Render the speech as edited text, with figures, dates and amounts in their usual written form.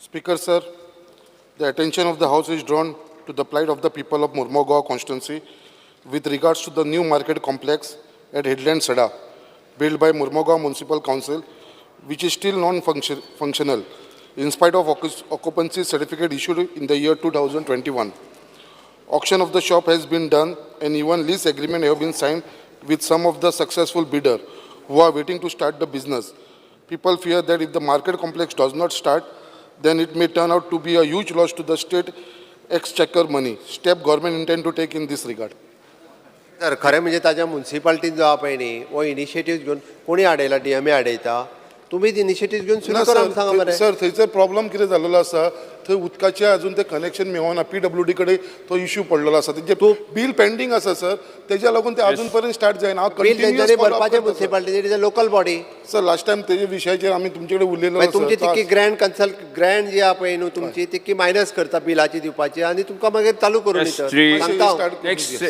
Speaker, sir, the attention of the House is drawn to the plight of the people of Mormugao constituency with regards to the new market complex at Headland Sada, built by Mormugao Municipal Council, which is still non-functional in spite of occupancy certificate issued in the year 2021. Auction of the shop has been done and even lease agreement have been signed with some of the successful bidder who are waiting to start the business. People fear that if the market complex does not start, then it may turn out to be a huge loss to the state exchequer money. Step government intend to take in this regard. तर खरें म्हणजे ताज्या मुन्सिपाल्टीन जो आहा पळय न्ही, हो initiative घेवन कोणी हाडयला, डीएमए हाडयता, तुमीच इनिशिएटीव घेवन सुरू ना करा म्हूण सांगा सर, मरे. सर, थंयसर प्रॉब्लम कितें जाल्लो आसा, थंय उदकाचें अजून तें कनेक्शन मेळना. पीडब्ल्यूडी कडेन तो इश्यू पडलेलो आसा. तेजें बील पेंडींग आसा सर, तेज्या लागून ते अजून पर्यंत स्टार्ट जायना. हांव बील continuous तेंच्यांनी follow up भरपाचें करता, sir. मुन्सिपाल्टीचें, it is a local body. Sir, last time तेजे विशयाचेर आमी तुमचे कडेन उलयलो. मागीर तुमची तितकी ग्रँड कन्सल्ट ग्रँड जी आहा पळय न्हू तुमची, तितकी मायनस करता बिलाची दिवपाची आनी तुमकां मागीर चालू करून दिता. सांगता हांव. Thank you.